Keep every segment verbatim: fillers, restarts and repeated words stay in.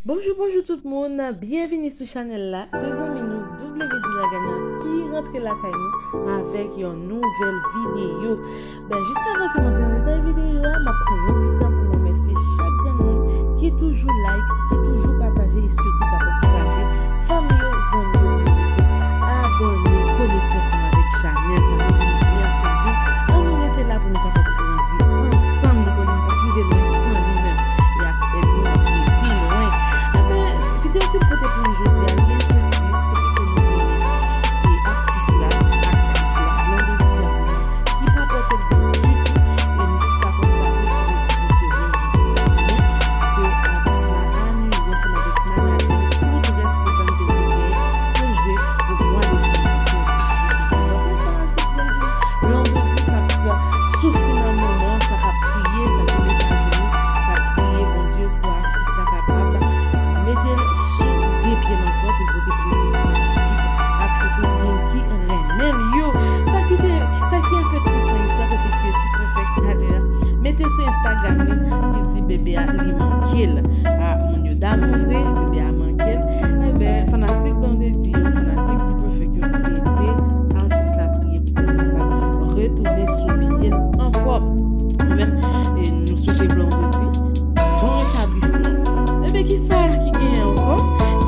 Bonjou, bonjou tout moun, byenvini sou chanèl la. Se zanmi nou W G Lagana ki rantre lakay nou avèk yon nouvèl videyo. Ben, jis avan ke m antre nan detay videyo a, m ap pran yon ti tan pou m remèsye chak grenn moun ki toujou like, ki toujou pataje e sitou k ap ankouraje fanmi yo, zanmi yo pou yo rete abòne, konekte ansanm avèk chanèl sa. Nou di nou mèsi anpil. Ann nou rete la pou nou kapab grandi ansanm. Nou konnen nou p ap rive lwen san nou menm. E ak èd nou, n ap rive pi lwen. Enben, videyo ke m pote pou nou jodi a, li enpe tris, kote ke nou genyen e atis la, aktris la, Blondedy Diamant, ki pa pote l byen ditou, e nou tout ka konstate sou rezo sosyo yo jodi a ke atis la anile ansanm avèk manadjè l tout rès pwogram ke l te genyen pou l jwe pou mwa desanm. Donk, yon fanatik Blondedy, Blondedy k ap soufri nan moman sa, k ap priye, sa ki met ajenou, k ap priye Bondye pou atis la kapab mete l sou de pye l ankò pou l pote plezi pou fanatik ak sitou moun ki renmen l yo. Sa ki te, sa ki enpe tris nan istwa kote ke Ti Prefè talè a mete sou Instagram li, li di bebe a li manke l. A, moun yo damou vre, bebe a manke l. Enben, fanatik Blondedy yo, fanatik Ti Prefè yo ede atis la priye pou l kapab retounen sou pye l ankò. Nou menm, e nou swete Blondedy bon retablisman. Enben, kisa ki genyen ankò?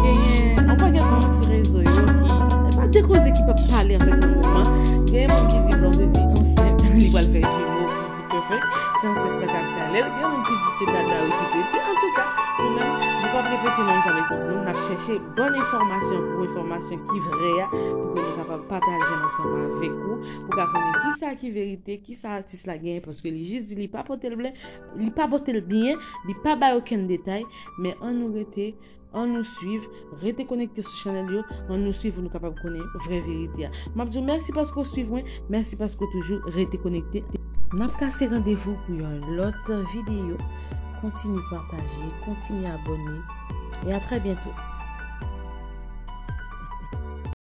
Genyen yon pakèt moun sou rezo yo ki, e pa de koze ki p ap pale anfèt nan moman. Genyen moun ki di Blondedy ansent, li pral fè jimo pou Ti Prefè, se ansent la k ap kale l. Gen moun ki di se dada wi ki te di. Antouka, nou menm, nou p ap repete menm jan avèk tout moun. N ap chèche bon enfòmasyon pou enfòmasyon ki vrè a, pou ke nou kapab pataje l ansanm avèk ou, pou ka konnen kisa ki verite, kisa atis la genyen, paske li jis di li pa pote l byen, li pa pote l byen, li pa bay okenn detay, men ann nou rete, ann nou swiv, rete konekte sou chanèl yo, ann nou swiv pou nou kapab konnen vrè verite a. M ap di w mèsi paske w swiv mwen, mèsi paske w toujou rete konekte. N ap kase randevou pou yon lòt videyo. Kontinye pataje, kontinye abòne, e a trè byento.